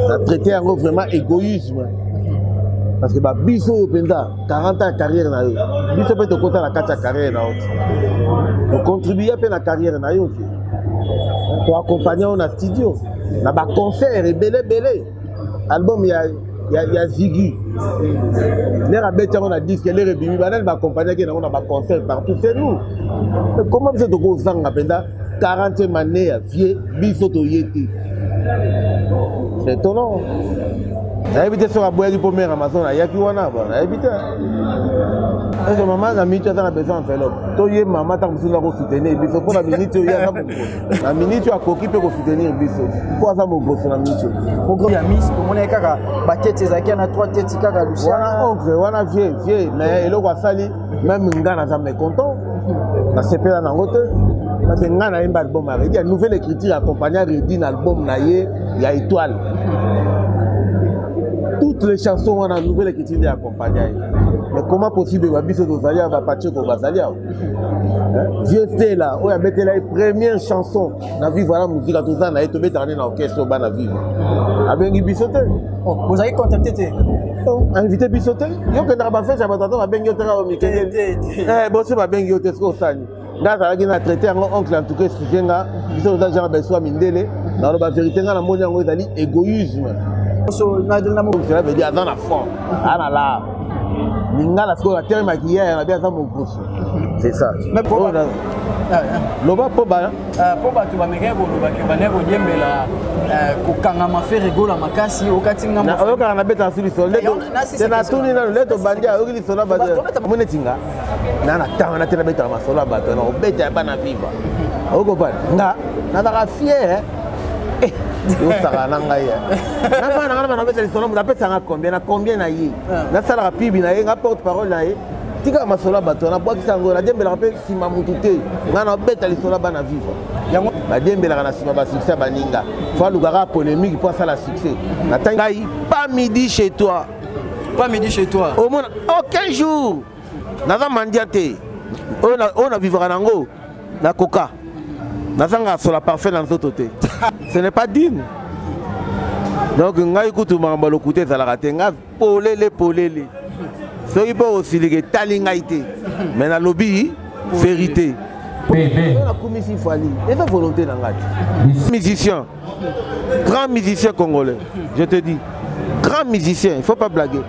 Na traité yango vraiment égoïsme. Parce que ba biso oyo mpenza 40 ans ya carrière na yo, biso mpe tokota na kati ya carrière na yo te. Tocontribue mpe na carrière na yo te. Toaccompagne yo na studio, na baconcert ebele ebele. Album ya ya, ya Ziggy lere abeti yango na disque lere ebimi banani baaccompagnaki yango na baconcert partout c'est nous. Mais comment biso tokozanga mpenza 40e année ya vie biso toye te? C'est étonnant. Nayebi te soki aboyaki mpo mare Amazon ayaki wana, bon, nayebi te. Ese mama na miniti aza na besoin enveloppe to ye mama ntango mosusu akosoutenir biso mpo na miniti oyo ye aza mokoso na miniti oyo akoki mpe kosoutenir biso mpo aza mokoso na miniti oyo. Ya miss tomonaki kaka batete ezalaki na 3 tete kaka Luciana. Wana oncle wana vieux vieux, mais eloko asali même nga naza mécontent, nasepela nango te parce que nga nayemba album ya Redi ya nouvelle écriture, accompagna Redi na album na ye ya étoile, toutes les chansons wana nouvelle écriture nde accompagna ye. Mais comment possible babiso tozali awa, bapacheko bazali awa, vieux Stela oyo abetela ye première chanson na Viva la Musica, toza na ye, tobetaka nde na orchestre oyo bana Viva, abengi biso te. Bozalaki contacté te? Invité biso te. Yo okendaka bafete ya bato, ata babengi yo te kaka mikengeli boso babengi yo te. Soki osani nga azalaki na traité yango oncle, en tout cas excuse nga, biso toza genre beso ya mindele, naloba vérité, nga namoni yango ezali égoïsme. Cela veut dire aza na fond, aza na lar lingala. Sikoyo atelemaki ye na bi aza mokoso, c'est ça. Loba mpo ba mpo bato bamekaki koloba ke bandaki kodiembela kokangama Ferre Gola makasi okati. Nga oyokaka nabetaka su lisolo te, natuni nano nde tobandi, ayoki lisolo ya bato omoni neti nga na na ntango wana te nabetaka masolo ya bato na kobeta ya bana Viva okopana. Nga nazalaka fier, osaka na ngai nafana na nga na bana beta lisolo, moto apesanga combien na combien na ye, nasalaka pibi na ye, nga porte parole na ye. Tikaka masolo ya bato wana, bwakisa yango. Nadiembelaka mpe nsima mutu te, ngai nabeta lisolo ya bana Viva. Yango badiembelaka na nsima basuccès ya baninga, fo alukaka polémique mpo asala succès. Natangi ngai pas midi chez toi. Pas midi chez toi. Omona aucun jour naza mandia te oyo na vivaka nango nakoka nazanga sola parfait na nzoto te, ce n'est pas digne. Donc ngai kutu makambo ya lokuta ezalaka te, ngai polele polele. Soki mpo osilika etali ngai te, mais nalobi vérité. Nakumisi Fally, eza volonté na ngai te. Musicien, grand musicien congolais, je te dis, grand musicien, il faut pas blaguer.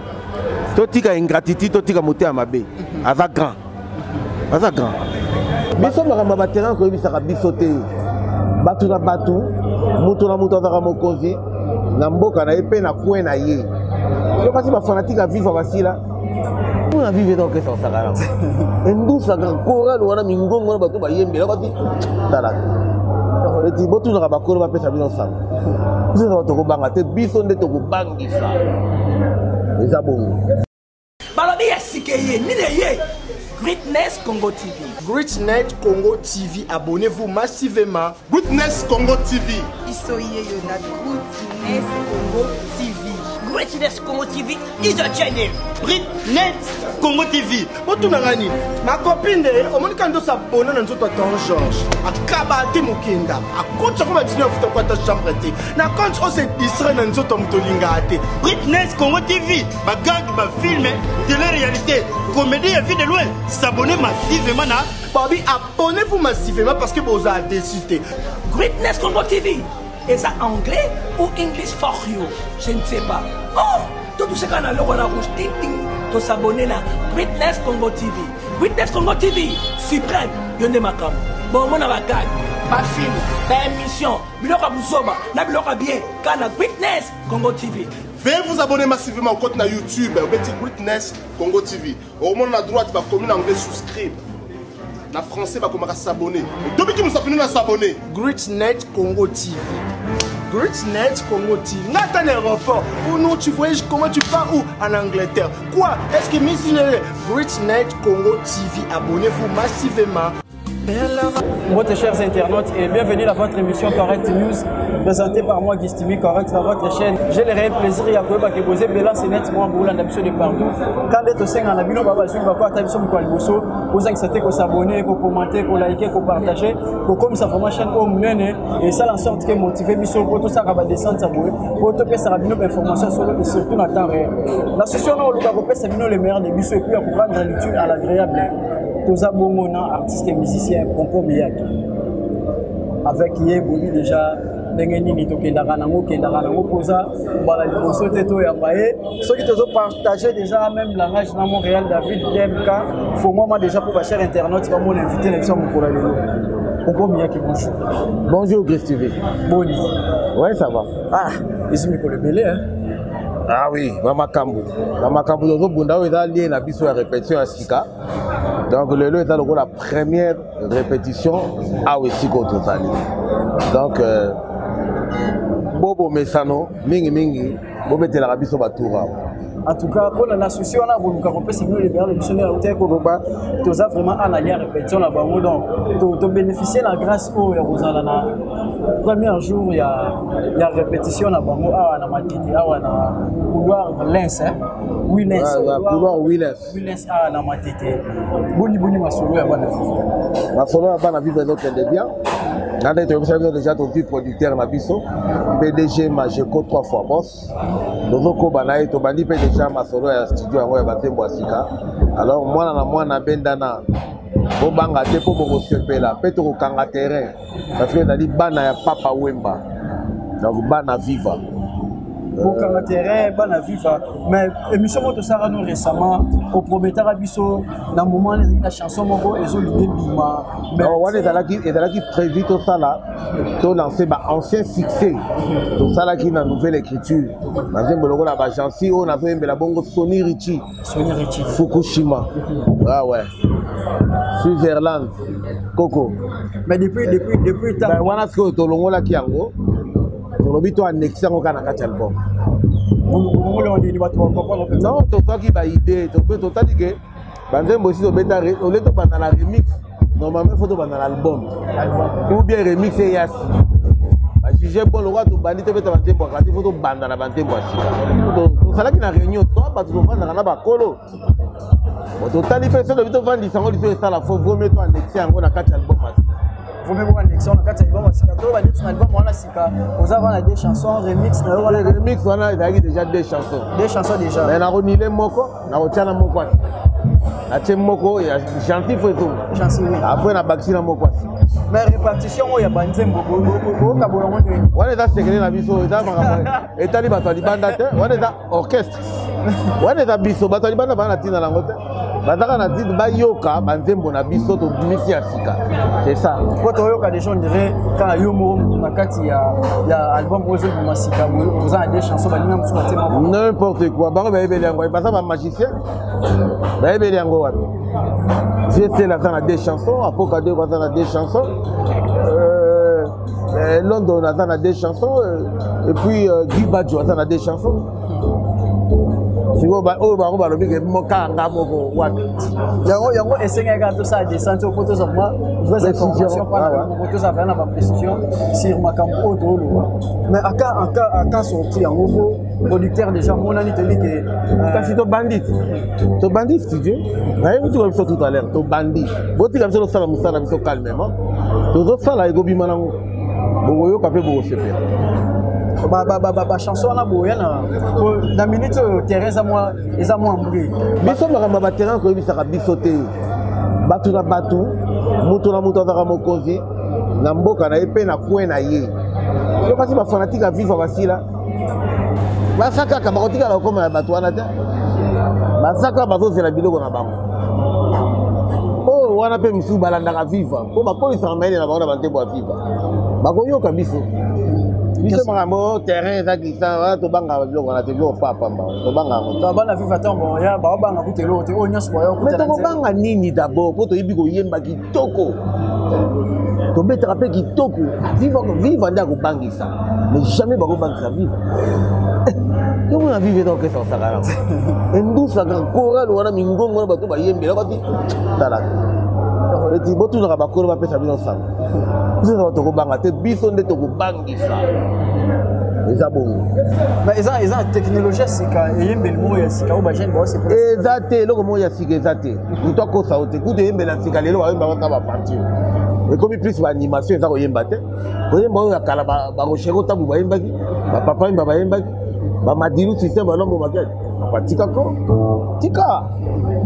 Totika ingratitude, totika motema mabe. Aza grand, aza grand. Biso makambo ya baterrain koyebisaka biso te. Bato na bato, moto na moto azalaka mokonzi na mboka na ye mpe na coin na ye. Yo kasi bafanatike ya Viva basila mpona Viva eza orchestre osaka yango endusaka chorale wana, mingongo wana bato bayembela kasi talaka eti botunaka bakolo bapesa bino sango. Biso eza bato kobanga te, biso nde tokobangisa, eza bongo. Balobi ya sika eye nini? Eye Greatness Congo TV. Greatness Congo TV, abonnez-vous massivement. Greatness Congo TV. Biso yeyo na Greatness Congo TV. Greatness Congo TV is a channel. Greatness Congo TV. Botunanga nini makopi nde omoni kaka ndoso abona na nzoto ya ton George akaba te mokenda akotisa ko badisine afuta ko ata chambre te na compte ose distrait na nzoto ya moto olingaka te. Greatness Congo TV, bagag, bafilme, télé-réalité, comédie ya vie de loin. S'abonner massivement na babi, abonnez-vous massivement parce que bozala déçu te. Greatness Congo TV eza anglais ou English for you, je ne sais pas. Oh, totouchaka na loko na rouge ting ting, tosabone na Greatness Congo TV. Greatness Congo TV suprême, yo nde makambo. Bomona bagag, bafilme, baémission, biloko ya buzoba na biloko ya bien kaka na Greatness Congo TV. Veuillez vous abonner massivement au compte na YouTube obeti Greatness Congo TV. Okomona na droite bakomi na anglais souscribe, na français bakomaka s'abonner. Otobiki mosapi na s'abonner. Greatnet Congo TV. Greatnet Congo TV. Nga ata na aéroport. Ou non, tu voyages comment? Tu pars où? En Angleterre. Quoi? Est-ce que Miss Greatnet Congo TV, abonnez-vous massivement. Mbote chers internautes et bienvenue à votre émission Correct News présentée par moi Gistimi Correct dans votre chaîne. J'ai le réel plaisir ya koyeba ke boze bela c'est net moi bolanda biso de partout. Quand nde tosenga na bino baba zui bako ata biso mokolo liboso bozangisa te ko s'abonner, ko commenter, ko liker, ko partager, kokomisa vraiment chaîne oyo monene et ça en sorte que motiver biso po tosaka ba descente ya boye po topesaka bino ba information solo et surtout na temps réel. Na souci wana oluka kopesa bino le meilleur de biso et puis ya ko rendre l'utile à l'agréable. Toza bongo na artiste et musicien Pompo Miyake. Avec ye bobi déjà ndenge nini tokendaka nango okendaka nango mpoza mbala liboso te toyamba ye soki tozopartage déjà même langage na montréal david dmk fongwama déjà mpo bachère internaute bamona invité na biso ya mokolo ya lelo Pompo Miyake bonjour. Bonjour Chris TV. Boni. Ouais, ça va. Ah, ezwi mikolo ebele hein. Ah oui, bamakambo. Bamakambo tozobunda oyo eza lie na biso ya répétition ya sika. Donc lelo eza lokola première répétition awa esika oyo tozali. Donc euh, bobomesano mingimingi bobetelaka biso batour awa. En tout cas, mpona na souci wana koluka kopesa bino libere na biso nde nautaki koloba toza vraiment analia répétition na bango donc tobénéficie na grâce oyo ya kozala na premier jour ya, ya répétition na bango awa na matete awa na couloir lins hein? Willens, couloir Willens. Willens awa na matete boni boni masolo ya bana vive masolo ya bana vive ezokende bien na nde toyebisa bino déjà tozwi producteur na biso pdg mageco 3 fois boss tozokoba na ye tobandi mpe déjà masolo ya studio yango ya banzembo ya sika alors mwana na mwana bendana bobanga te mpo bokosepela mpe tokokanga terrain parce que ezali bana ya papa wemba donc bana viva bokanga terrain bana viva mais émission moko tosalaka no récemment oprometaka biso na moment wana ezalaki na chanson moko ezolinga ebima wana ezalaki ezalaki prévu tosala tolance ba ancien succès tosalaki na nouvelle écriture na nzembo lokola bagensi oyo nazoyembela bongo sony richi sony richi fukushima ah ouais switzerland koko mais depuis depuis depuis ben, wana sikoyo tolongolaki yango tolobi to annexe yango kaka na kati ya album non tozwaki baidée mpe totali ke banzembo esi tobeta ole tobanda na remix normalement faut tobanda na album ou bien remix eya nsima bajuge bon lokola tobandi tobeta banzembo ya kala te fo tobanda na banzembo ya sika tozalaki na réunion to bato tovandaka na bakolo Bon, totali mpe soki tovandisa yango liso esala fo vaut mieux to annexe yango na kati ya album ya sika. Vaut mieux bo annexe na kati ya album ya sika to bandeti na album wana sika oza wana deux chansons remix na yo wana remix wana ezalaki déjà deux chansons. Deux chansons déjà. Mais nakonile moko nakotia na moko ya sika. Natie moko ya gentil fo ezonga. Gentil oui. Après nabakisi na moko ya sika. Mais répartition oyo ya banzembo bokabola yango ndenge. Wana eza sekele na biso eza makambo etali bato ya libanda te wana eza orchestre wana eza biso bato ya libanda baa na ntina nango te bazaka na ntina bayoka banzembo na biso tobimisi ya sika c'est ça po toyoka déjà on dirait kaka yo moko motu na kati ya, ya album oyo ezobima sika boye oza na des chansons baninga mosusu batie moko n'importe quoi bango bayebeli yango baza bamagicien bayebeli yango wapi viesel aza na des chansons apoka de aza na des chansons euh, euh, london aza na des chansons euh, et puis euh, guy badjo aza na des chansons sikoyo oyo bango balobi ke kaka nga moko wapi yango yango esengaki kaka tosala descente mpo tozwa mwa vraies information mpona moko tozala vraimen na baprécision sur makambo oyo tooloba mais aka aka aka sorti yango mpo producteur déjà monani toyebi ke euh, kasi tobandi ti tobandi studio nayebi tika biso tout à l'heure tobandi botika biso tosala mosala na biso calmement tozosala ekobima nango bokoyoka mpe bokosepela bachanson wana boya na minute oyo terrain eza mwa mbri biso makambo ya baterrain koyebisaka biso te bato na bato moto na moto azalaka mokonzi na mboka na ye mpe na coin na ye yo kasi bafanatike ya viva basila baza kaka bakotikala kokoma ya bato wana te baza kaka bazozela biloko na bango oyo wana mpe misusu balandaka viva mpo bakolisaka mayele na bango na bantembo ya viva bakoyoka biso biso makambo terrain eza glissant wana tobangaka biloko wana te biloko papamba tobanga yango bana viva ntango ya baobanga kuta eloko te oyo nyonso bayo mais tokobanga nini d'abord mpo toyebi koyemba kitoko tobetaka mpe kitoko viva viva nde akobangisa mais jamais bakobangisa viva yo mona viva eza orchestre osaka yango endusaka chorale wana mingongo wana bato bayembela bati tala Eti botunaka bakolo bapesa bino sango. Biso nde tokobanga te, biso nde tokobangisa. Eza bongo. Mais eza eza technologie ya sika, eyembeli moko ya sika oyo bajeune baosepela. Eza te eloko moko ya sika eza te. Moto akosa yo te. Kutu eyembeli ya sika lelo bayemba kaka bapartir. Ekomi plus baanimation eza koyemba te. Koyemba oyo ya kala barochero ntango bayembaki, bapapa yemba bayembaki, bamadilu système balombo makele. Batika ko tika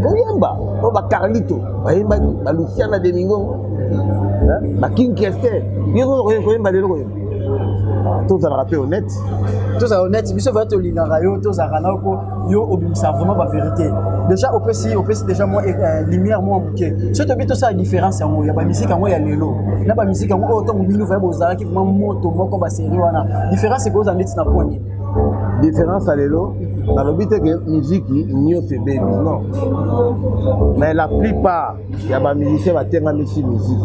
koyemba oyo bacarlito bayembaki, baluciana demingongo, baking kester, yo koyemba lelo koyemba. Tozalaka mpe honnête. Tozala honnête, biso va tolingaka yo, tozalaka na yo mpo yo obimisa vraiment bavérité. Déjà opesi opesi déjà mwa lumière mwa moke. Soki tobi tosala différence yango ya bamisike yango ya lelo na bamisike yango oyo ntango bino vaya bozalaki vraiment moto moko baserie wana, différence ekozala ndeti na poigne. Différence ya lelo, nalobi te ke miziki nyonso ebebi, non, mais la plupart ya bamusicien batengamisi miziki,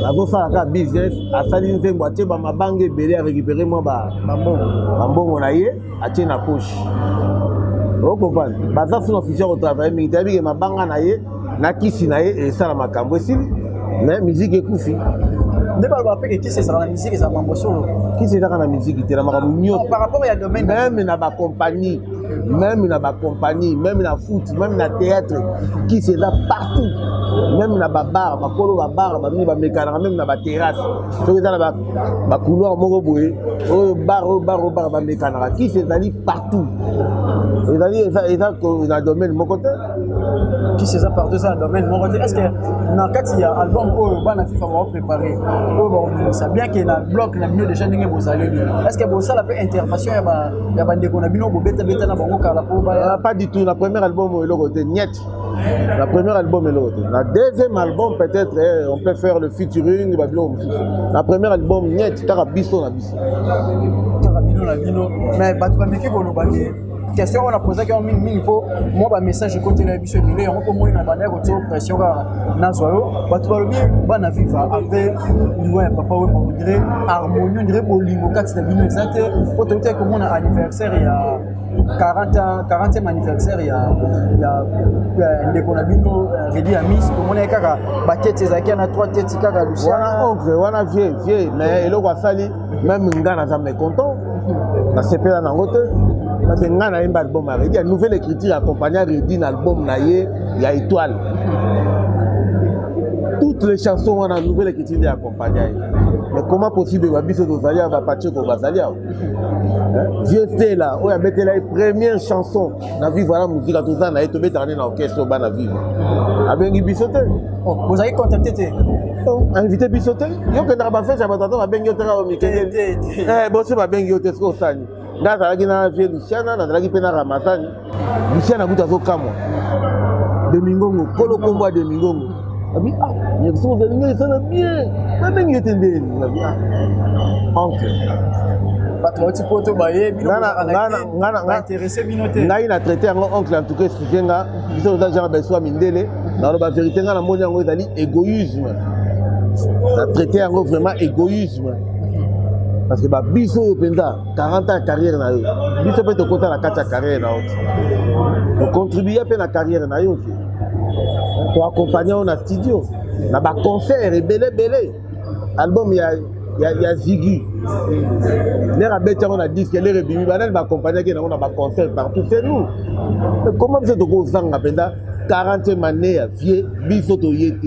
bazosala kaka business. Asali nzembo, atie bamabanga ebele, arécupéré mwa bambongo na ye, atie na poche. Okomprendre, baza suna officier kotravaille mingi te, ayebike mabanga na ye na kisi na ye esala makambo esili, mais miziki ekufi. Nde baloba mpe ke kisi ezalaka na miziki, ezala mambo solo. Kisi ezaka na miziki te, na makambo nyonso. Par rapport ya domaine. Même na bacompagnie, même na bacompagnie, même na foot, même na théâtre, kisi eza partout. Même na babar, bakolo babar bamingi bamekanaka, même na baterrasse, soki eza na bacouloir moko boye, oyo bar, oyo bar, oyo bar, bamekanaka. Kisi ezali partout, ezali eza na domaine moko te. Kisi eza partout, eza na domaine moko te. Est ce que na kati ya album oyo bana FIFA baoprépare, oyo bakobimisa, bien ke na bloc na bino déjà ndenge bozaleli, est ce que bosala mpe intervention ya bandeko na bino bobetabeta na bango kala mpo? Pas du tout. Na premier album oyo eloko te, niet. Na premier album eloko te. Na deuxième album peut-être, eh, on peut faire le featuring, babiloko mosusu. Na premier album niet, kaka biso na biso. Kaka bino na bino. Mais bato bameki koloba ke question oyo napozaki yango mingimingi mpo mwa bamessage ekotela biso ebele yango, mpo moi na bandaki kotia pression kaka nazwa yo. Bato balobi bana Viva, après liwa ya papa Wemba, on dirait harmonie, on dirait bolingo kati na bino eza te, mpo toutaki komona anniversaire ya 40 ans, 40e anniversaire ya ndeko na bino Redi Amis, tomonaki kaka batete ezalaki na 3 tete kaka. Luciana wana oncle wana, vieux vieux, mais eloko asali, même nga naza mécontent, nasepela nango te, parce que nga nayemba album ya Redi ya nouvelle écriture, accompagna Redi na album na ye ya Étoile. Toutes les chansons wana, nouvelle écriture nde accompagna ye. Mais comment possible babiso tozali awa, bapacheko bazali awa, vieux Stela oyo abetela ye première chanson na Viva la Musica, toza na ye, tobetaka nde na orchestre oyo bana Viva, abengi biso te? Bozalaki contacté te? Invité biso te. Yo okendaka bafete ya bato, ata babengi yo te, kaka mikenge boso babengi yo te. Soki osani, nga azalaki na vieux Luciana, nazalaki mpe na Ramazani. Luciana kutu azokamwa Demingongo, kolo kombo ya Demingongo, abi ah, soki ozali ngai esala bien, babengi yo te ndeni. Abi ah, oncle. Bato bauti poto bayebi intéressé bino te. Ngai na traité yango oncle. En tout cas, excuse nga, biso toza genre beso ya mindele, naloba vérité. Nga namoni yango ezali égoïsme, na traité yango vraiment égoïsme, parce que babiso oyo mpenza 40 ans ya carrière na yo, biso mpe tokota na kati ya carrière na yo te, tocontribue mpe na carrière na yo te, toaccompagne yo na studio, na baconcert ebele ebele. Album ya Zigi, lere abeti yango na disque, lere ebimi, banani baaccompagnaki nango na baconcert partout? C'est nous. Mais comment biso tokozanga mpenza 40e année ya vieux, biso toye te?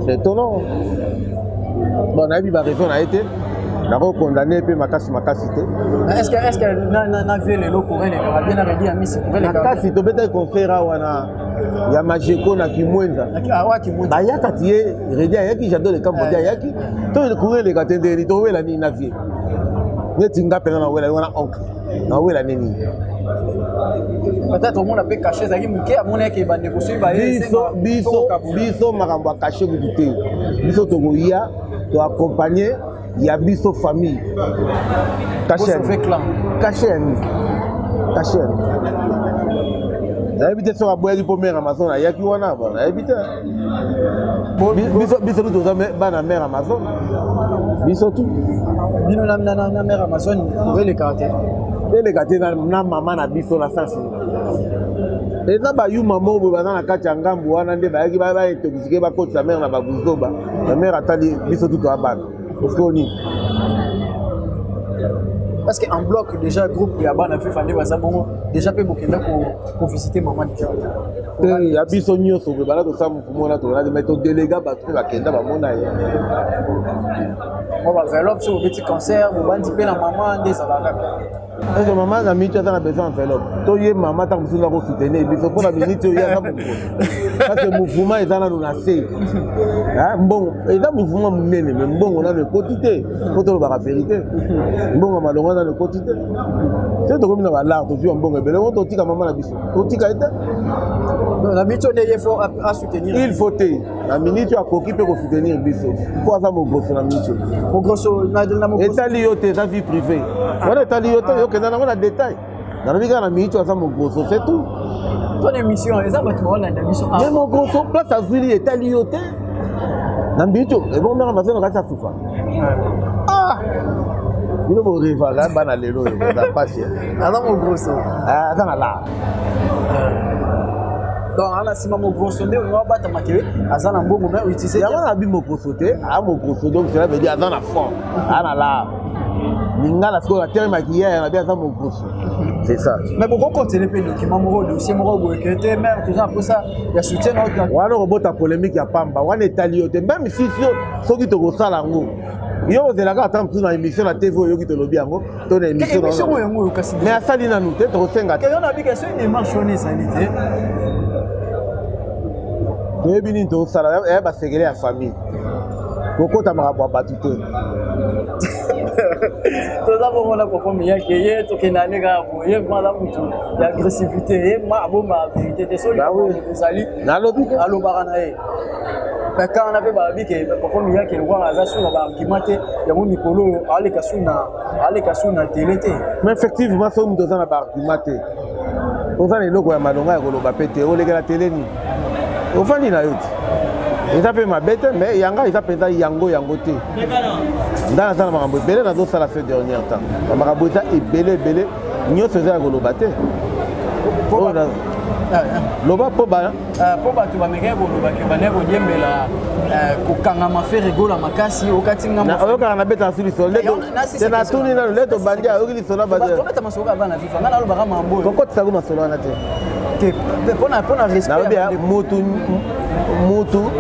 C'est étonnant. Bon, nayebi baraison na ye te, nakokondane mpe makasi makasi te. Est ce que na vieux lelo courant elekaka bien, na Redi ya misi courant elekaka? Makasi. Tobetaki concert awa na ya Majeko na Kimwenza, bayaka ti ye Redi ayaki, Jado le Campo ayaki. To courant eleka te ndeni towela nini na vieux? Neti nga mpenza nawela wana oncle, nawela nini? Peut-être omona mpe cachet ezalaki moke, amonaki bandeko soki baye. Biso biso biso makambo ya cachet kutu te. Biso tokoya toaccompagne ya biso famille. Cachet, cachet ya nini? Cachet ya nini? Nayebi te soki aboyaki mpo mare Amazon ayaki wana, nayebi te. Biso tu toza bana mare Amazon, biso tu. Bino na mare Amazon elekaka te? Eleka te na mama na biso na sansi. Eza bayuma moko boye baza na kati ya ngambu wana nde bayaki baintoxike, bakotisa mare na babuzoba. Na mare atali biso tutu ya bana osiko nini. Parce que en bloc déjà, groupe ya bana FIFA nde baza bongo déjà, mpe bokenda kovisite mama déjà? Te, ya biso nyonso boye bana tosala mouvement wana, tolandi mai todelega bato mpe bakenda bamona ye. Mwa baenveloppe, soki obeti concert, bobandi mpe na mama nde ezalaka kaka. Est-ce mama na minute aza na besoin enveloppe to ye mama ntango mosusu na kosoutenir biso mpo na minute oyo ye aza mokonzi, parce que mouvement eza nano na se. Mbongo eza mouvement monene, mais mbongo nano ekoti te. Mpo tolobaka vérité, mbongo ya malongo nano ekoti te. Se tokomi na balar, tozwi ya mbongo ebele o, totika mama na biso, totika ye te. Na minute oyo nde ye faut asoutenir? Il faut te, na minute oyo akoki mpe kosoutenir biso mpo aza mogroso na minute oyo. Mogroso na mogroso? Etali yo te, eza vie privée wana, etali yo te. Yokenda nango na détail. Nalobi kaka na minute oyo aza mogroso, c'est tout. Ton émission eza, bato baolanda biso. Mais mogroso, place azwili etali yo te. Na minute oyo ebongo mare mazeno kasi asufa. Ah, bino borevaka bana lelo oyo, boza pasi. Aza mogroso? Aza na lar. Donc ana nsima mogroso nde olinga obatama ke aza na mbongo, mais outilize? Yango na bi mogroso te, aa mogroso, donc cela veut dire aza na fond, aa na lar. Lingala sikoyo atelemaki ye na bi aza mogroso, c'est ça. Mais bokokontele mpe document moko, dossier moko boye ke te mare toza na mposa ya soutien na oyo? Wana okobota polémique ya pamba, wana etali yo te. Même si soki tokosala yango, yo ozelaka ata mosusu na émission na TV oyoki tolobi yango to na émission. Émission oyo, yango oyo kasi. Mais asali nanu te, tokosenga te. Yo na bika soki démarche wana ezali te. Toyebi nini tokosala, ya basekele ya famille, kokota makambo ya bato te. Toza bongo na papa Miyake, ye tokenda ne kaka boye. Ye vraiment aza mutu ya agressivité, ye ma abomba vérité te. Soki ezali nalobi. Alobaka na ye. Mais kaka na mpe balobi ke papa Miyake lokwaka aza su na baargument te, yango mikolo oyo aleka su na aleka su na tele te. Mais effectivement, soki moto aza na baargument te, oza na eloko ya malonga ya koloba mpe te, olekela tele nini? Ofandi na yo te, eza mpe mabe te. Mais yanga eza mpenza yango yango te. Nga naza na makambo ebele nazosala ce dernier temps, makambo eza ebele ebele, nyonso eza ya koloba te. Loba mpo ba Mpo bato bamekaki koloba ke bandaki kodiembela kokangama Ferre Gola makasi okati ngambo. Oyokaka nabetaka su lisolo te, natuni nanu nde tobandi, ayoki lisolo. Tobeta masolo kaka bana FIFA, ngai nalobaka mambo oyo. Kokotisako masolo wana te. Te, mpona respect. Nalobi mutu mutu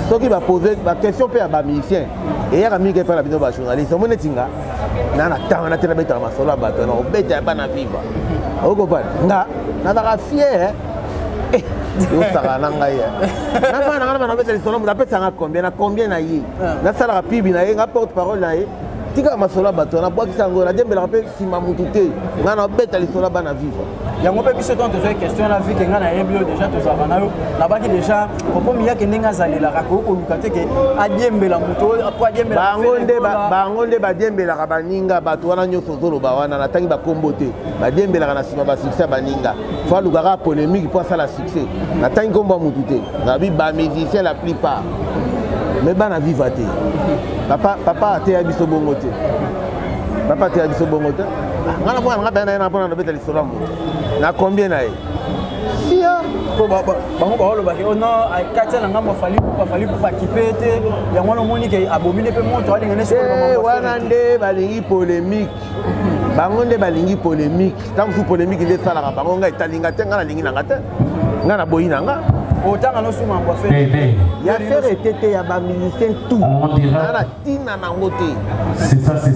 soki bapose baquestion mpe ya bamusicien eyaka mingi epai na bino bajournaliste. Omoni neti nga na na ntango wana te, nabetaka masolo ya bato na obeta ya bana viva, okopana nga nazalaka fier. Osaka na ngai, nafana na ngai na bana, obeta lisolo moto apesanga combien na combien na ye, nasalaka pibi na ye, nga porte parole na ye. Tikaka masolo ya bato, nabwakisa yango, nadembelaka mpe nsima motu te. Ngai nabeta lisolo ya bana vivre. Yango mpe biso ntango tozwaki question na vike, ngai nayebi yo déjà, tozalaka na yo, nabaki déjà popo Miyake ndenge azalelaka, koki koluka te ke adiembela moto po adiembela. Bango nde badiembelaka baninga. Bato wana nyonso ozoloba wana, natangi bakombo te, badiembelaka na nsima basuccès ya baninga. Fo alukaka polémique mpo asala succès. Natangi nkombo ya motu te, nabi bamusicien la plupart, mais bana viva te. Papa, papa ateya biso bongo te, papa ateya biso bongo te. Nga na mwana nga baya na ye na mpona nabeta lisolo ya motu na combien na ye sia. Po bango baolobaki o non, katia na ngambo afali pupa, afali pupa akipe te. Yango wana omoni ke abomi nde mpe moto alinga nde. Wana nde balingi polémique, bango nde balingi polémique. Ntango mosusu polémique nde esalaka bango. Ngai etalinga te, ngai nalingi nanga te, ngai naboyi na nga. Otanga nosuma mbwa fe. Ya Ferre ete te, ya bamusicien tout naa na ntina nango te.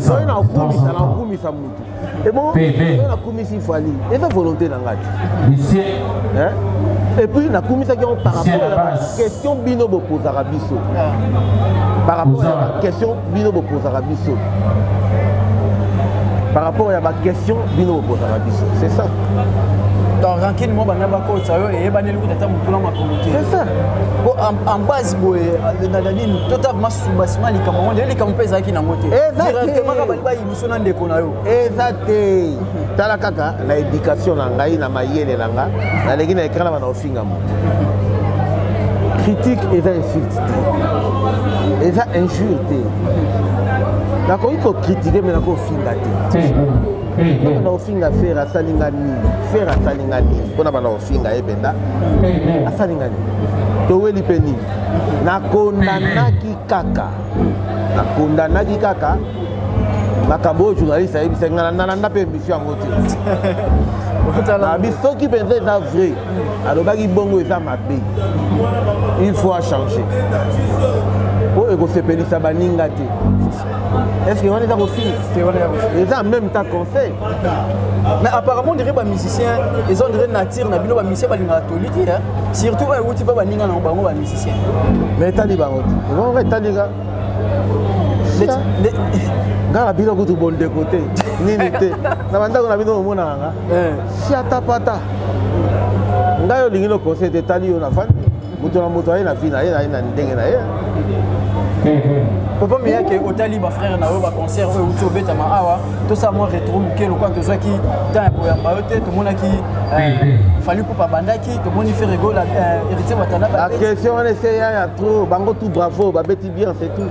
Soki nakumisa, nakumisa mutu ebongo soki nakumisi Fally, eza volonté na ngai te. Et puis nakumisaki yango par rapport ya question bino bopozaka biso, par rapport ya question bino bopozaka biso, par rapport ya baquestion bino bopozaka biso, c'est ça. Donc rancune mo banda bakotisa yo eyebaneli kuta ata motu na makolo te. C'est ça. Po en base boye na nini, tota vraiment soubassement likambo yango nde likambo mpe ezalaki nango te. Directement kaka bali bayimiso na ndeko na yo. Eza te. Tala kaka na éducation na ngai, na mayele na nga, naleki na écran na bana ofinga moto. Critique eza insulte te, eza injure te. Nakoki kocritiquer, mais nakofinga te. Mpona kofinga Ferre, asali nga nini? Ferre asali nga nini mpona banda kofinga ye mpenza? Asali nga nini? Toweli mpe nini? Nakondanaki kaka, nakondanaki kaka makambo oyo journaliste ayebisaki nga. Nalanda mpe émission yango te. Nabi soki mpenza eza vrai alobaki bongo, eza mabe, il faut achanger po ekosepelisa baninga te. Est ce que wana eza kofinga? Eza en même temps conseil. Mais apparemment, on dirait bamusicien eza, on dirait nature na bino bamusicien balingaka toli te, surtout oyo ewuti mpe baninga na bango bamusicien. Mais etali bango te, ebongo etali nga. Nga na bino kutu bondeko te, nini te. Na bandako na bino omonaka nga siatapata. Ngai olingi no conseil te, etali yo. Na fandi, moto na moto aye na vie na ye, na ye na ndenge na ye. Papa Miyake, otali bafrère na yo, baconcert oyo euti obetama awa, tosala mwa rétro moke. Lokwa tozwaki temps ya koyamba yo te, tomonaki Fally Ipupa abandaki, tomoni Ferre Gola, Héritier Watanabe. Baquestion wana ese eya ya trop. Bango tout bravo, babeti bien, c'est tout.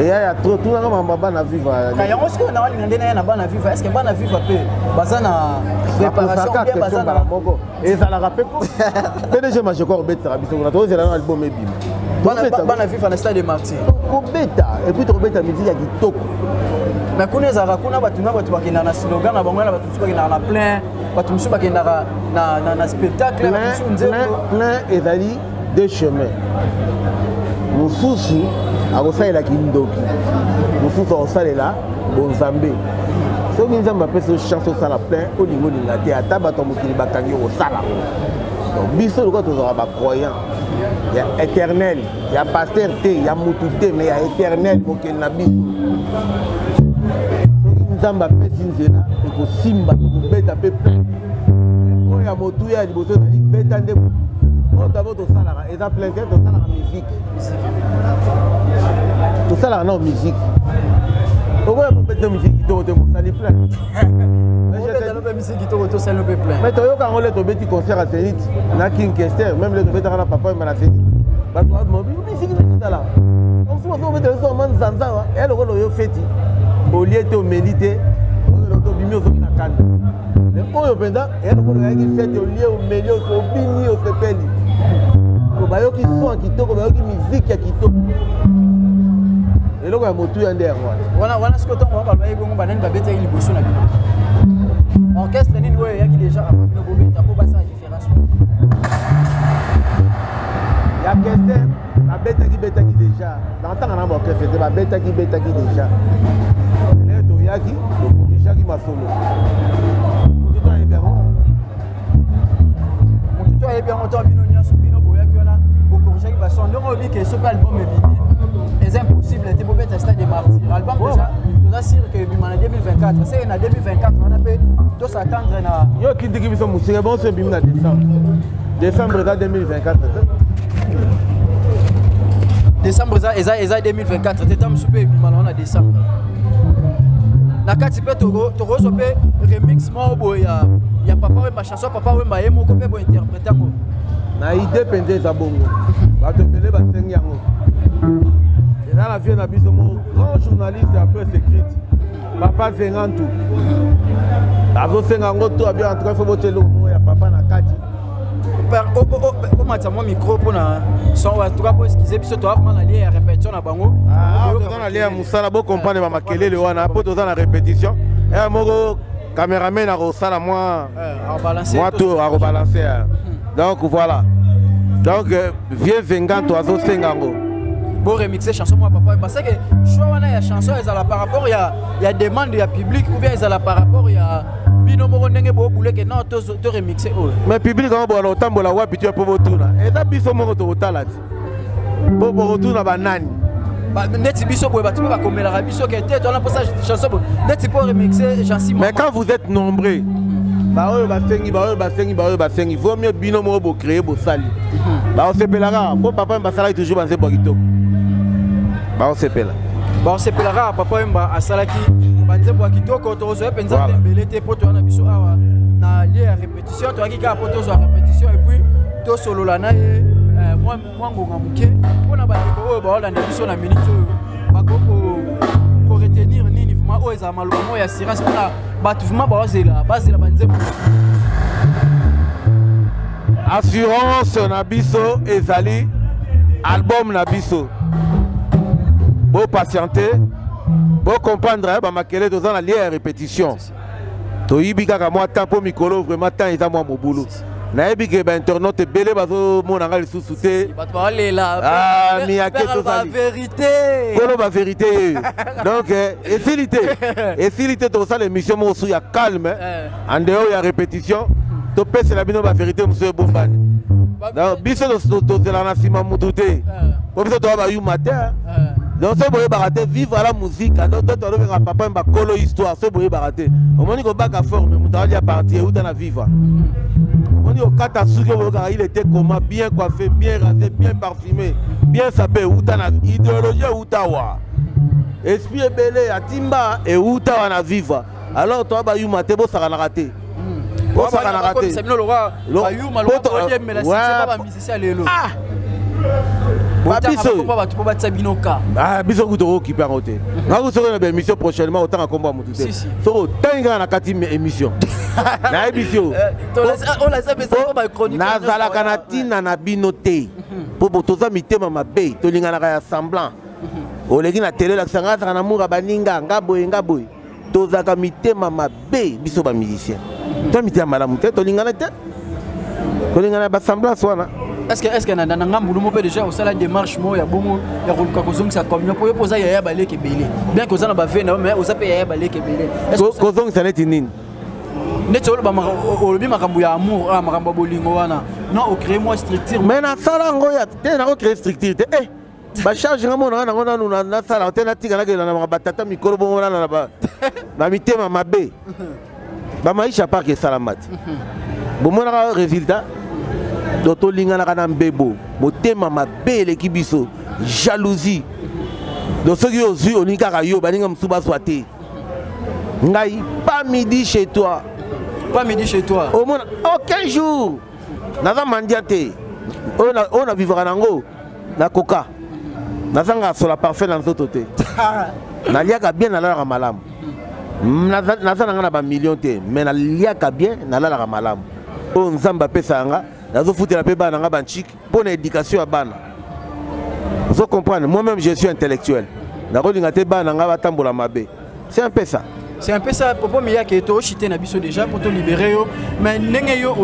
Eya ya trop, tunanga makambo bana Viva. Yango sikoyo na walinga nde na ye na bana Viva. Est ce que bana Viva mpe baza na préparation bien? Baza na moko ezalaka mpe PDG Majekor obetisaka biso kuna. Tozela na album ebima. Bana Viva na Stade Martyr. Kobeta, et puis tokobeta musique ya kitoko. Mais kuna ezalaka kuna bato na bato bakendaka na slogan na bango, na bato mosusu bakendaka na plein, bato mosusu bakendaka na spectacle, bato mosusu nzembo. Plein ezali deux chemins: mosusu akosalela kindoki, mosusu akosalela bonzambe. Soki Nzambe apesi yo chance osala plein, olingi olinga te, ata bato ya mokili bakangi yo, kosala. Donc biso lokola tozalaka bacroyant ya éternel, ya pasteur te, ya mutu te, mais ya éternel mokeli na biso, soki Nzambe apesi nzela, ekosimba, tokobeta mpe plein. Oyo ya motuya ya liboso ezali beta nde oyo d'abord tosalaka, eza plein te. Tosalaka musique, tosalaka nao musique. Okoya kobeta musique kitoko te, mosali plein. Mais toyoka yango le tobeti concert ya Zénith na King Kester, même le tobetaka na Papa Wemba na Zénith, bato musique nini ezala mosusu bazo kobetela biso mama nzanzawa. Eya lokola oyo feti, olie te, omeli te, obimi, ozoki na kanda. Mais oyo mpenza eya lokola oyaki fete, olie, omeli, obini, osepeli, bayoki son ya kitoko, bayoki musique ya kitoko. Eloko ya motuya nde yango wana. Wana wana sikoyo, ntango balobaki bongo, banani babetaki liboso na bino? Orchestre nini oyo eyaki déjà avant bino bobeta mpo basala différence? Ya Kester babetaki betaki déjà na ntanga na baorchestre te, babetaki betaki déjà. Ele toyaki, tokorrigeaki masolo. Motu to ayebi yango. Motu to ayebi yango. To bino nyonso, bino boyaki wana, bokorrigeaki bason. Ndenge oyebi ke soki album ebimi, eza impossible te bobeta Stade de Martyr. Album déjà toza sûr ke ebima na 2024. Seke na 2024 wana mpe tos'attendre na Yo okindiki biso mosika. Bonso ebimi na décembre. Décembre eza 2024 te. Décembre eza 2024 te. Ta mosusu mpe ebima nango na décembre. Na kati mpe tokozwa mpe remix moko boye ya Papa Wemba, chanson Papa Wemba ye moko mpe bointerpréter yango. Na idée mpenza eza bongo. Bato ebele basengi yango. Eza na vie na biso moko, grand journaliste ya presse écrite, Papa Zengantu, azosenga yango to abi. En tout cas, faut botia eloko moko ya papa na kati. Omatisa mwa micro mpona son. En tout cas, po excuse biso, toza vraiment na lieu ya répétition na bango. Toza na lieu ya mosala, bocomprendre bamakelele wana mpo toza na répétition. Ya moko cameraman akosala mwa mwa tour, akobalance. Donc voilà, donc vieux Venganto azosenga yango. Bo remixer chanson mwa papa, parce que choix wana ya chanson ezala par rapport ya demande ya public ou bien ezala par rapport ya bino moko ndenge bobuleke non, to remixe oyo? Mais public yango bokana kotambola wapi ti mpo botuna? Eza biso moko tokotala ti mpo bokotuna banani? Neti biso boye, bato mpe bakomelaka biso ke te, towana mposa chanson boye, neti mpo remixe Jansi. Mais quand vous êtes nombreux, baoyo basengi, baoyo basengi, baoyo basengi, vaut mieux bino moko bocréer, bosali, baosepelaka mpo Papa basalaki toujours banzembo ya kitoko, baosepela. Baosepelaka. Papa Wemba asalaki banzembo ya kitoko. Tokozwa mpenza te mbele te mpo toya na biso awa na lieu ya répétition. Toyaki kaka mpo tozwa répétition et puis tosolola na ye mwa ngonga moke. Mpona bandeko oyo baolanda biso na minute oyo, bakoki koretenir Vraiment oyo ezala maloba moko ya assurance mpona bato vraiment bazela bazela banzembo. Assurance na biso ezali album na biso. Bo patienter, bo comprendre ba makele toza na lieu ya répétition. Toyibi kaka mwa temps mpo mikolo vraiment temps eza mwa mobulu. Nayebi ke ba internaute ebele bazomona nga lisusu te. Bato baolela. Ah, miyake tozali. Vérité. Kolo ba vérité yeyo. Donc esili te. Esili te tokosala émission moko su ya calme en dehors ya répétition topesela bino ba vérité mosusu ebombani. Donc biso tozelaka na nsima mutu te. Po biso toya bayuma te. Donc soki boyebaka te vivre la musique donc to tolobengaka papa mba kolo histoire soki boyebaka te omoni kobaka forme moto alia parti euta na vivre. Omoni okata suki oboyokaka il était comment bien coiffé, bien rasé, bien parfumé, bien sapé euta na idéologie euta wa esprit ebele atimba euta wa na vivre. Alors toya bayuma te bosakanaka te. Bosakanaka te. Bayuma lokola oyembela succès ba musicien lelo. Ah! Babiso bato mpo batia bino ka. Ah, biso kutu okokipe yango te. Ngaku soki na baémission prochainement otanga nkombo ya motu te. Soki otangi kaka na kati émission nayebisi yo nazalaka na ntina na bino te mpo toza mitema mabe tolinganaka ya semblant. Oleki na tele olakisa nga azalaka na mura baninga nga boye nga boye. Tozalaka mitema mabe biso ba musicien. To mitema malamu te tolingana te. Tolingana ba semblance wana. Est-ce que na na ngambu lumo pe déjà osala démarche mo ya bongo ya koluka kozongisa communion po yo poza yaya baleke ebele. Bien que oza na ba vie na mais oza pe yaya baleke ebele. Est-ce que kozongisa neti nini? Neti oloba olobi makambo ya amour, ah makambo ya bolingo wana. Non, o créer moi structure. Mais na sala ngo ya te na ko créer structure te. Eh ba charge nga mona nango nanu nasala te natika nakela na batata mikolo bongo nana na ba mitema mabe. Ba maisha park esalama te. Bomonaka résultat donc tolinganaka na mbebo motema mabe eleki biso jalousie. Donc soki ozwi olingi kaka yo baninga mosusu bazwa te. Ngai pas midi chez toi. Pas midi chez toi. Omona aucun jour naza mandia te. Oyo na vivaka nango nakoka. Nazanga sola parfait na nzoto te. Naliaka bien nalalaka malamu. Naza nanga na ba million te mais naliaka bien nalalaka malamu. Oyo Nzambe apesaka nga nazofutela mpe bana nga banchiki mpo na éducation ya bana. Ozo comprendre, moi-même je suis intellectuel. Nakolinga te bana nga batambola mabe. C'est un peu ça. C'est un peu ça, Popo Miyake to chité na biso déjà pour te libérer yo. Mais ndenge yo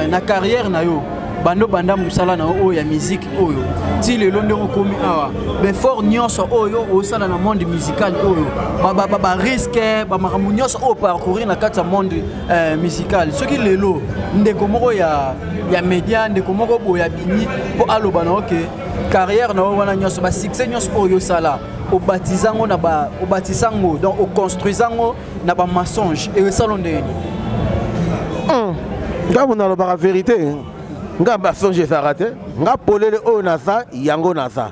na carrière na yo bando banda musala na oyo ya musique oyo. Ti lelo ndenge okomi awa. Ben fort nyonso oyo osala na monde musical oyo. Ba ba ba, ba risque ba makambo nyonso oyo parcourir na kati ya monde musical. Soki lelo ndeko moko ya ya média ndeko moko boya bimi po aloba na OK carrière na wana nyonso ba succès nyonso oyo osala obatisango na ba obatisango donc oconstruisango na ba mensonge et ça londe. Nga mona lobaka vérité. Nga mensonge ezalaka te. Nga polele oyo naza yango naza.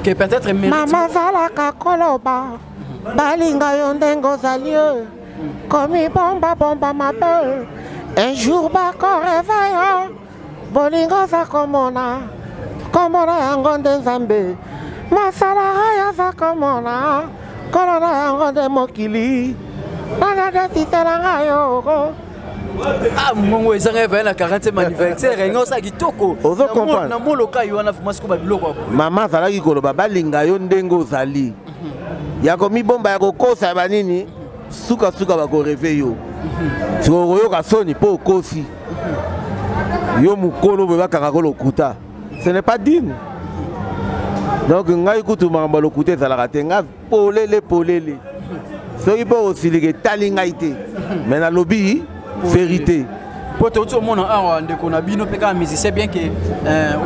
Que peut-être mérite. Mama zalaka koloba balinga yo ndenge ozali yo. Komi bomba bomba mabe. Un jour bako réveille bolingo za komona komona yango nde Nzambe masala oyo aza komona kolona yango nde mokili nana desisela ngai yo. Ah, mongo ezanga evaya na 40e anniversaire yango osala kitoko. Ozo comprendre? Na moloka yo wana vraiment sikoyo ba biloko ya boye. Mama azalaki koloba balinga yo ndenge ozali. Ya komibomba ya kokosa ya banini sukasuka bakoreve yo. Sikoyo okoyoka soni mpo okosi. Yo mokolo boye bakangaka lokuta. Ce n'est pas digne. Donc ngai kutu makambo ya lokuta ezalaka te. Nga polele polele. Soki mpo osilika etali ngai te. Mais nalobi vérité. Po touti omona awa ndeko na bino mpe kaka musicien bien que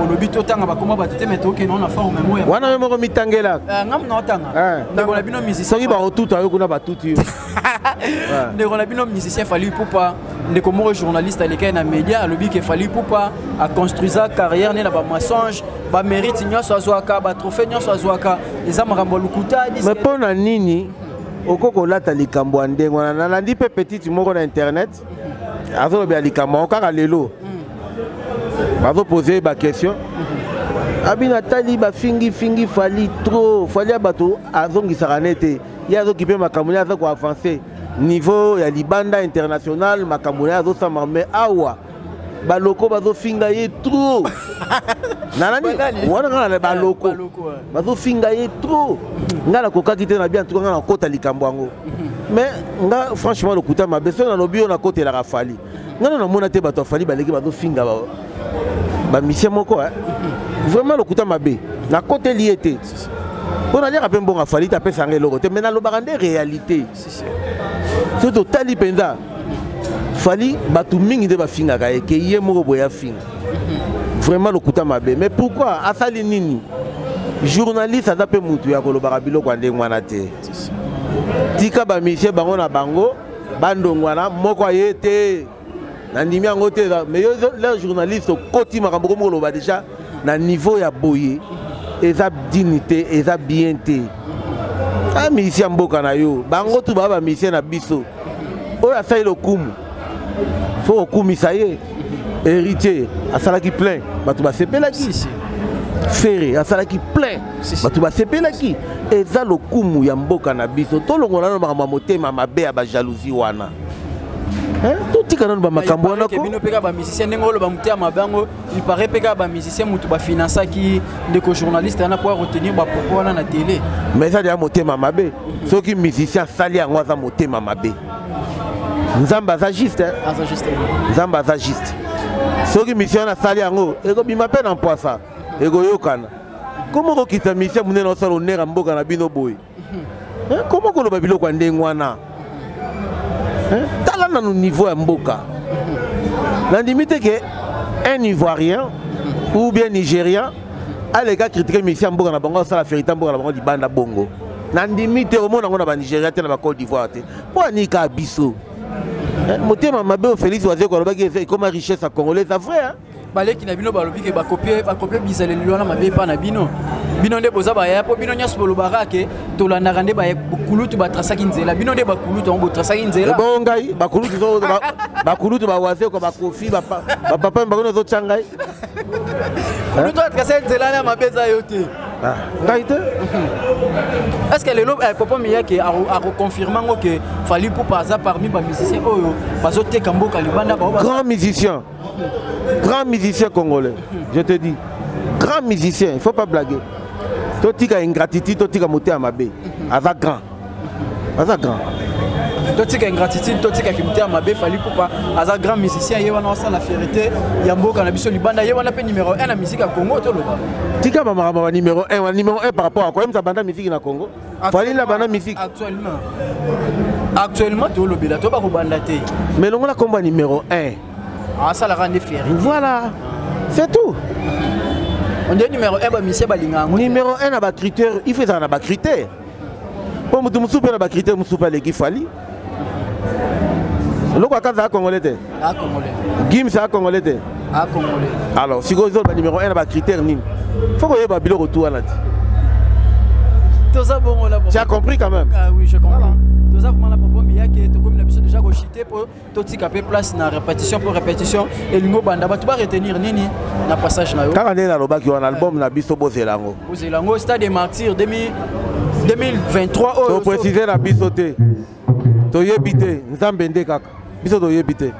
olobi totanga bakoma bato te mais tokende na forme moya. Wana yo moko mitangela. Ngam na otanga. Ndeko na bino musicien. Soki bakotuta yo kuna batuti yo. Ndeko na bino musicien Fally Ipupa, ndeko moko journaliste alekai na média alobi ke Fally Ipupa a construisa carrière ne na ba mensonge, ba mérite nyonso azwaka, ba trophée nyonso azwaka, eza makambo ya lokuta. Mais mpo na nini okoki kolata likambo ya ndenge wana? Nalandi mpe petite moko na internet azolobela likambo yango kaka lelo. Bazopose ba question. Abi natali bafingi fingi Fally trop. Fally ya bato azongisaka ne te. Ye azokipe makambo na ye, aza koavance niveau ya libanda international, makambo na ye azosama. Mais awa baloko bazofinga ye trop. Nanani wana? Nga na baloko bazofinga ye trop, nga nakokaki te na bien. En tout cas, nga nakota likambo yango, mais nga franchement, lokuta mabe soki nalobi oyo nakotelaka Fally. Nga na namona te bato ya Fally baleki bazofinga bamusicien moko. Vraiment, lokuta mabe, nakoteli ye te mpo naliaka mpe mbongo. Afali te, apesanga eloko te, mais nalobaka nde réalité. Soki totali mpenza Fally, bato mingi nde bafingaka ye ke ye moko boye afinga. Vraiment, lokuta mabe. Mais pourquoi? Asali nini? Journaliste aza mpe mutu ya kolobaka biloko ya ndenge wana te. Tika bamusicien bango na bango bandongwana, moko aye te, nandimi yango te. Mais yo le journaliste okoti makambo komi koloba déjà na niveau ya boye, eza digne te, eza bien te. Amusicien ya mboka na yo, bango tu baa bamusicien na biso. Oyo asali lokumu, fo kokumisa ye. Héritier asalaki plein, bato basepelaki. Ferre asalaki plein, bato basepelaki. Eza lokumu ya mboka na biso. Tolongola nano makambo ya motema mabe ya bajalousie wana, totika nano bamakambo wana. Bino mpe kaka bamusicien, ndenge oloba motema mabe yango, il paraît mpe kaka bamusicien motu bafinansaki ndeko journaliste wana po retenir bapropos wana na télé. Mais eza deya motema mabe. Soki musicien asali yango, aza motema mabe. Nzambe aza juste. Aza juste. Nzambe aza juste. Soki musicien wana asali yango, ekobima mpe na mpwasa, ekoyokana. Komo kokita musicien monene osala honneur ya mboka na bino boye? Komo koloba biloko ya ndenge wana? Tala nanu niveau ya mboka. Nandimi te ke un Ivoirien ou bien Nigérien aleka critiquer musicien ya mboka na bango, asala fierté mboka na bango libanda bongo. Nandimi te. Omona yango na Banigéria te, na Bacôte d'Ivoire te. Mpo anika biso motema mabe oyo Félix Wazeko alobaki ekoma richesse ya Congolais, eza vrai. Baleki na bino balobi ke bakopie bizaleli wana mabe epa na bino. Bino nde boza baya, mpo bino nyonso bolobaka ke tolandaka nde bakulutu batrasaki nzela. Bino nde bakulutu yango botrasaki nzela. Ebongo ngai, bakulutu bawazeko, bakofi, bapapa bango nazotya ngai? Kulutu atrasaki nzela na mabe, eza yo te. Ngai te. Est ce que lelo Popo Miyake akoconfirme yango ke Fally Ipupa aza parmi bamusicien oyo bazoteka mboka libanda? Grand musicien, grand musicien congolais, je te dis, grand musicien, il faut pas blaguer. Totika ingratitude, totika motema mabe. Aza grand, aza grand. Totika ingratitude, totikaki motema mabe. Fally Ipupa aza grand musicien. Ye wana osala fierté ya mboka na biso libanda. Ye wana mpe numéro 1 na musique ya Congo, toloba. Tika bamakambo ba numéro 1 wana. Numéro 1 par rapport à quoi? Yemisa banda musique na Congo, Fally na banda musique. Actuellement tolobela to bakobanda te. Mais longola kombo ya numéro 1. Asalaka nde fierté. Voilà, c'est tout. On dit numéro 1, bamusicien balinga yango. Numéro 1 na bacritère, il faut ezala na bacritère, mpo motu mosusu mpe na bacritère mosusu mpe aleki Fally. Eloko aka azala Congolais te? Congolais. Gims aza Congolais te? A Congolais. Alors sikoyo ezoloba numéro 1 na bacritère nini? Faut koyeba biloko tu wana ti. Toza bongo la. Tu as compris quand même? Ah oui, je comprends. Toza vraiment la. Popo Miyake, tokomi na biso déjà kochite mpo totika mpe place na répétition, mpo répétition elingi obanda. Bato baretenir nini na passage na yo? Kaka ndenge nalobaki wana, album na biso, bozela yango. Bozela yango, Stade de Martyr 2023 oyo. Toprécise na biso te, toyebi te. Nzambe nde kaka biso toyebi te.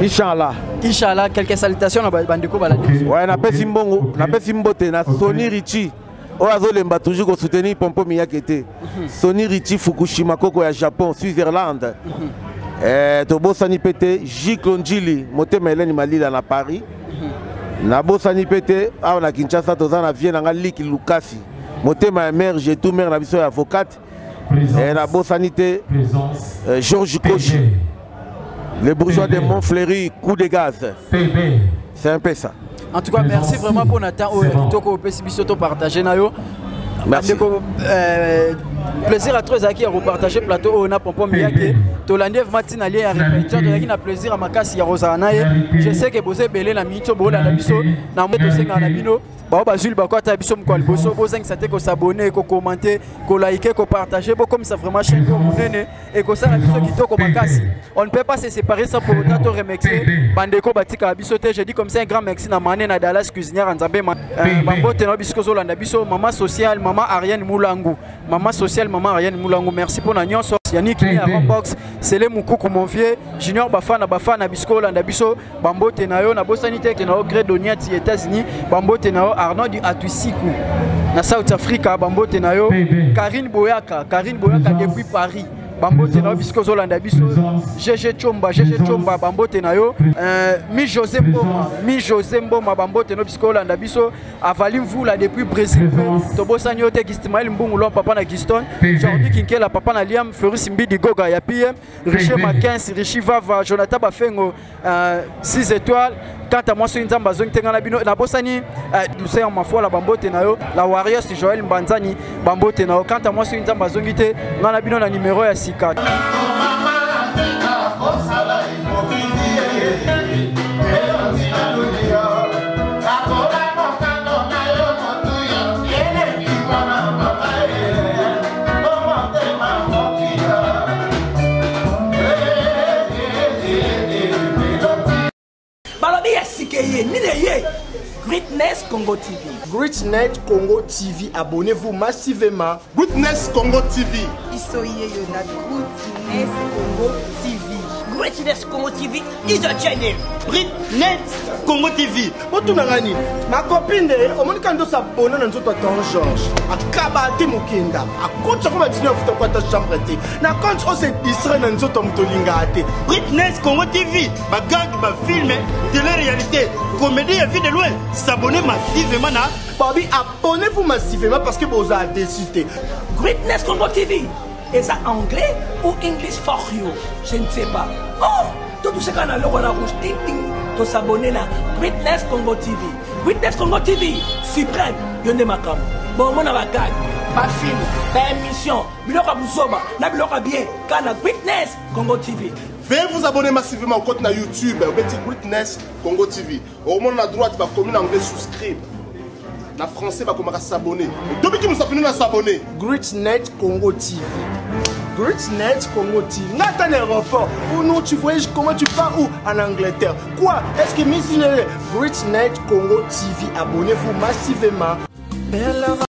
Inchallah. Inchallah. Quelques salutations na bandeko balandi. Ouais, napesi mbongo, napesi mbote na Sony Richi oyo azolemba toujours kosoutenir Pompo Miyake te. Sony Richi Fukushima, koko ya Japon, Switzerland. Tobosani mpe te Giclo Njili, motema Helene Malila na Paris. Nabosani mpe te awa na Kinshasa toza na vie na nga Liki Lukasi, motema ya mare Jetu, mare na biso ya avocate. Nabosani te Georges Koshi, le bourgeois de Montfleury, coup de gaz. C'est un peu ça. En tout cas, merci vraiment pour Nathan oyo kitoko opesi biso to partager na yo. Merci. Ndeko, plaisir à trop ezalaki ya kopartage plateau oyo na Pompon Miyake. Tolandi vraiment ntina lie ya répétition. Tozalaki na plaisir ya makasi ya kozala na ye. Je sais ke boza ebele na miniti oyo boolanda biso na mo. Tosengaka na bino bao bazwili bakwata biso mokolo ya liboso, bozangisa te kosabonner, kocommenter, koliker, kopartager. Bokomisa vraiment chaîne oyo monene, ekosala biso kitoko makasi. On ne peut pas se séparer sans pour autant to remercier bandeko batikaka biso te. Je dis comme ça un grand merci na Mane na Dallas, cuisinière ya Nzambe. Bambote na biso kozolanda biso, mama sociale, mama Ariane Mulangu, mama sociale. social mama Ariane Moulango, merci pour na nyonso. Yannick ya Rombox, Sele Mukuku mon vieux, Junior Bafana Bafana Bisco Olanda biso, bambote na yo, na bosani te na yo Gré Doniati États-Unis, bambote na yo Arnaud Atuisiku na South Africa, bambote na yo Karine Boyaka, Karine Boyaka depuis Paris. Bambote na yo bisiko ozolanda biso, GG Chomba, GG Chomba, bambote na yo, mi José Mboma, mi José Mboma, bambote na yo bisiko ozolanda biso, Avali Mvula depuis Brésil, tobosani yo te Gistimael Mbungu lom papa na Giston, Jordi Kinkela papa na Liam, Floris Mbidi Goga ya PM, Richer Makens, Richi Vava, Jonathan Bafengo, 6 étoiles. Quant à moi, soki Nzambe azongi te nga na bino, nabosani Douceur Mafola, bambote na yo, la Warriors Joël Mbanzani, bambote na yo. Quant à moi, soki Nzambe azongi te nga na bino na numéro ya sika. Balobi ya sika ye nini ye Greatness Congo TV. Greatness Congo TV, abonnez-vous massivement. Greatness Congo TV. Biso ye yo na Greatness Congo TV. Greatness Congo TV is a channel. Greatness Congo TV. Botunanga nini? Ma copine de omoni ka ndosa abonné na nzoto ya Ton Georges. Akaba te mokenda. Akotisa ko ba 19 futa ko ata chambre te. Na compte o se distrait na nzoto ya moto olingaka te. Greatness Congo TV, ba gag, ba film, télé-réalité, comédie ya vie de loin. S'abonner massivement na Babi, abonnez-vous massivement parce que boza déçu te. Greatness Congo TV. Eza anglais ou English for you? Je ne sais pas. Oh, tout ce qu'on a le rouge, ting ting, to s'abonner na Greatness Congo TV. Greatness Congo TV, suprême, yonde makam. Bon, mon ba gag, ba film, ba émission, biloko buzoba, na biloko bien, kana Greatness Congo TV. Veuillez vous abonner massivement au compte na YouTube, au petit Greatness Congo TV. Au monde à droite, ba commune anglais souscribe. Na français, ba komaka s'abonner. Dobiki musapinu na s'abonner. Greatness Congo TV. Greatness Congo TV. Nathan aéroport. Ou non, tu voyages comment, tu pars où? En Angleterre. Quoi? Est-ce que Miss Greatness Congo TV, abonnez-vous massivement.